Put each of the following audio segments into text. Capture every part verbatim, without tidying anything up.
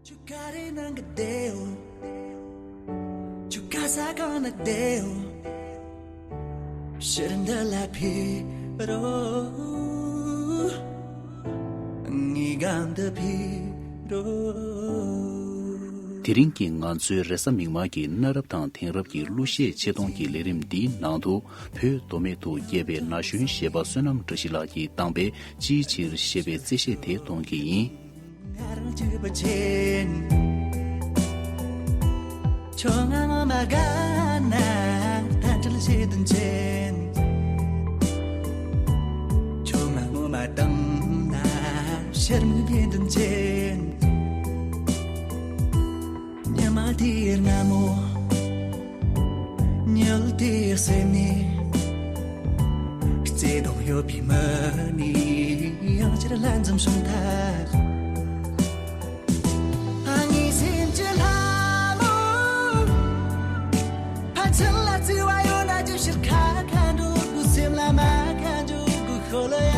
ཁྱོད་ག་རེ་གནང་གི་བསྡད་ཡོད། ཁྱོད་ག་ས་གང་ན་བསྡད་ཡོད། ཕྱིར་འདི་ལ་ཕེབས་རོགས། ངའི་གམ་དུ་ཕེབས་རོགས། དེ་རིང་གི་ང་ཚོའི་རེས་གཟའ་མིག་དམར་གྱི་གནའ་རབས་དང་དེང་རབས་ཀྱི་གླུ་གཞས་ཆེད་གཏོང་གི་ལས་རིམ་འདིའི་ནང་དུ། བོད་མདོ་སྨད་དུ་སྐྱེས་པའི་ན་གཞོན་གཞས་པ་བསོད་ནམས་བཀྲ་ཤིས་ལགས་ཀྱིས་བཏང་པའི་ཅིའི་ཕྱིར་ཞེས་པའི་རྩིས་གཞས་དེ་གཏོང་གི་ཡིན། ང་རང་གཅིག་པུ་ཆེན། ཁྱོད་ང་ངོ་མ་དགའ་ན་ཐལ་འགྲུལ་བྱེད་དོན་ཆེན། ཁྱོད་ང་ངོ་མ་དང་ན་ཕྱིར་མི་འཕེན་དོན་ཆེན། ཉི་མ་དེའི་སྔ་མོ། ཉི་འོད་དེའི་གསེབ་ནས། བརྩེ་དུང་ཡོད་པའི་མི་ནི་ཡང་བསྐྱར་ལྷན་འཛོམས་བྱུང་ཐལ། ཨ་ངའི་སེམས་ཀྱི་ལྷ་མོ། ཕན་ཚུན་ལ་བརྩེ་བ་ཡོད་ན་ཅིའི་ཕྱིར་ཁ་ཁ་འགྲོ་དགོས། སེམས་ལ་མ་ཁ་འཇོག་དགོས་ཤོག་ལ་ཡ།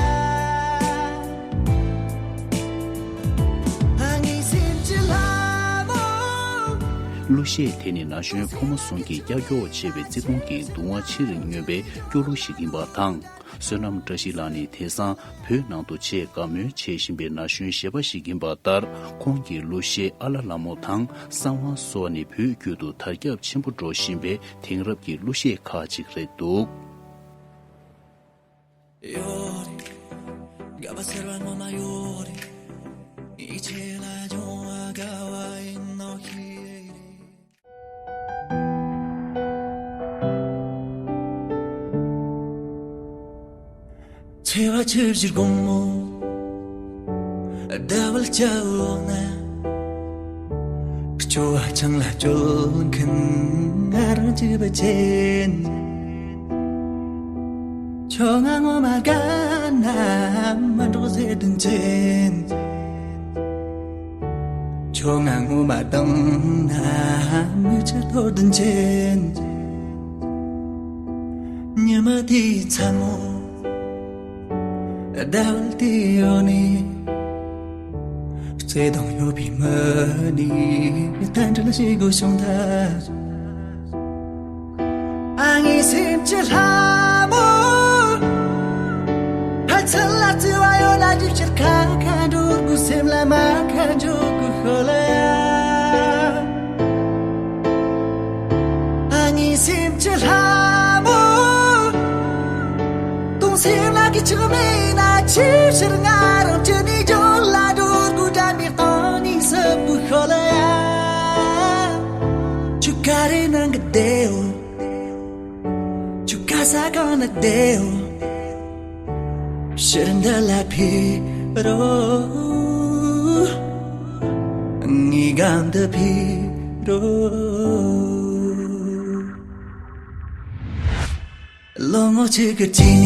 ཨ་ངའི་སེམས་ཀྱི་ལྷ་མོ། གླུ་གཞས་དེ་ནི་ན་གཞོན་ཕོ་མོ་ཟུང་གིས་ཀྱག་ཀྱོག་བྱས་པའི་བརྩེ་དུང་གི་གདུང་བ་ཆེར་མྱོས་པའི་སྐྱོ་གླུ་ཞིག་ཡིན་པ་དང་། བསོད་ནམས་བཀྲ་ཤིས་ལགས་ནི་དེང་སང་བོད་ནང་དུ་ཆེས་དགའ་མོས་བྱེད་བཞིན་པའི་ན་གཞོན་གཞས་པ་ཞིག་ཡིན་པ་ལྟར། ཁོང་གི་གླུ་གཞས་ཨ་ལ་ལ་མོ་དང་གསང་བ་སོགས་ནི་བོད་བརྒྱུད་དུ་དར་ཁྱབ་ཆེན་པོ་འགྲོ་བཞིན་པའི་དེང་རབས་ཀྱི་གླུ་གཞས་ཁག་ཅིག་རེད་འདུག། ཡོད་རེད། དགའ་བ་ཟེར་བ་ངོ་མ་ཡོད་རེད། ཡིད་ཆེས་ལ་སྦྱོང་བ་དགའ་བ་ཡིན་ནོ་ཤེས་རེད། ཚེས་པ་བཅུ་བཞིར་དགོང་མོ། ཟླ་བ་ལྕགས་འོག་ན། སྐྱོ་བ་ཆང་ལ་སྐྱོལ་མཁན་ང་རང་གཅིག་པུ་ཆེན། ཁྱོད་ང་ངོ་མ་དགའ་ན་མི་འགྲོགས་ཟེར་དོན་ཆེན། ཁྱོད་ང་ངོ་མ་དང་ན་མི་ཆེ་ཐོར་དོན་ཆེན། ཉི་མ་དེའི་མཚན་མོ། ཟླ་བ་དེའི་འོག་ནས། བརྩེ་དུང་ཡོད་པའི་མི་ནི་གཏན་འབྲེལ་བྱེད་དགོས་བྱུང་ཐལ། ཨ་ངའི་སེམས་ཀྱི་ལྷ་མོ། ཕན་ཚུན་ལ་བརྩེ་བ་ཡོད་ན་ཅིའི་ཕྱིར་ཁ་ཁ་འགྲོ་དགོས། སེམས་ལ་མ་ཁ་འཇོག་དགོས་ཤོག་ལ་ཡ། ཨ་ངའི་སེམས་ཀྱི་ལྷ་མོ། གདུང་སེམས་ལ་གི་ཆགས་མེད་ན་ཅིའི་ཕྱིར་ང་རང་གཅིག་ནས་རྒྱུན་ལ་འགྲོ་དགོས། དྲན་པའི་སྟེང་ནས་སུབ་དགོས་ཤོག་ལ་ཡ། ཁྱོད་ག་རེ་གནང་གི་བསྡད་ཡོད། ཁྱོད་ག་ས་གང་ན་བསྡད་ཡོད། ཕྱིར་འདི་ལ་ཕེབས་རོགས། ངའི་གམ་དུ་ཕེབས་རོགས། ལོ་ངོ་གཅིག་གི་རྗེས་ནས།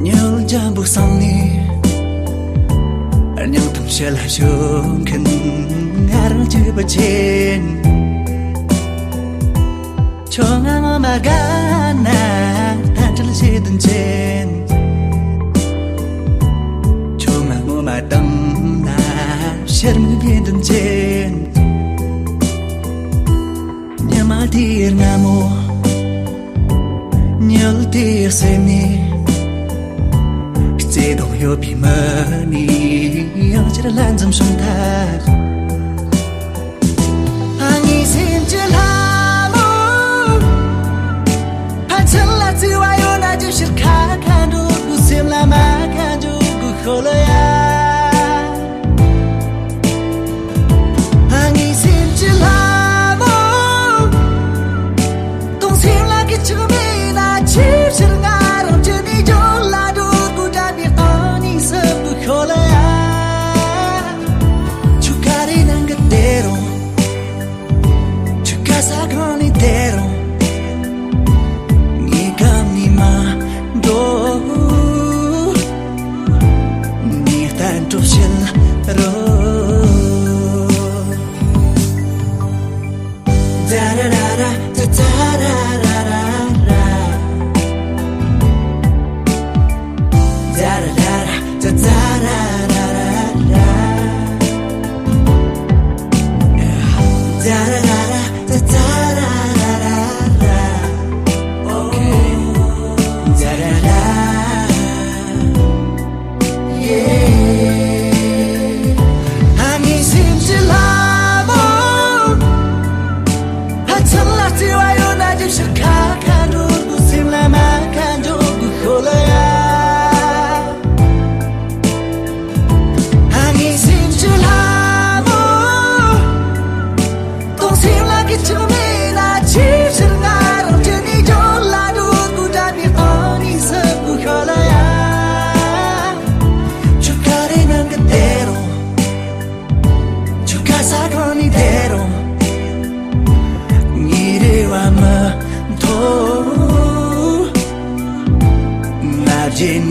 ཉི་འོད་འཇམ་པོ་སངས་ནས། སྙིང་གཏམ་བཤད་ལ་ཞུགས་མཁན་ང་རང་གཅིག་པུ་ཆེན། ཁྱོད་ང་ངོ་མ་དགའ་ན་མཐའ་བྲལ་བྱེད་དོན་ཆེན། ཁྱོད་ང་ངོ་མ་དང་ན་ཕྱིར་མི་འཕེན་དོན་ཆེན། ཉི་མ་དེའི་སྔ་མོ། ཉི་འོད་དེའི་གསེབ་ནས། བརྩེ་དུང་ཡོད་པའི་མི་ནི་ཡང་བསྐྱར་ལྷན་འཛོམས་བྱུང་ཐལ། ཨ་ངའི་སེམས་ཀྱི་ལྷ་མོ། ཕན་ཚུན་ལ་བརྩེ་བ་ཡོད་ན་ཅིའི་ཕྱིར་ཁ་ཁ་འགྲོ་དགོས། སེམས་ལ་མ་ཁ་འཇོག་དགོས་ཤོག་ལ་ཡ། ཨ་ངའི་སེམས་ཀྱི་ལྷ་མོ། གདུང་སེམས་ལ་གི་ཆགས་མེད་ན་ཅིའི་ཕྱིར་ང་རང་གཅིག་ནས་རྒྱུན་ལ་འགྲོ་དགོས། དྲན་པའི་སྟེང་ནས་སུབ་དགོས་ཤོག་ལ་ཡ། ཁྱོད་ག་རེ་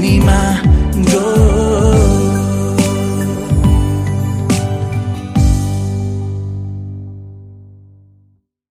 ཉི་མ་འགྲོ།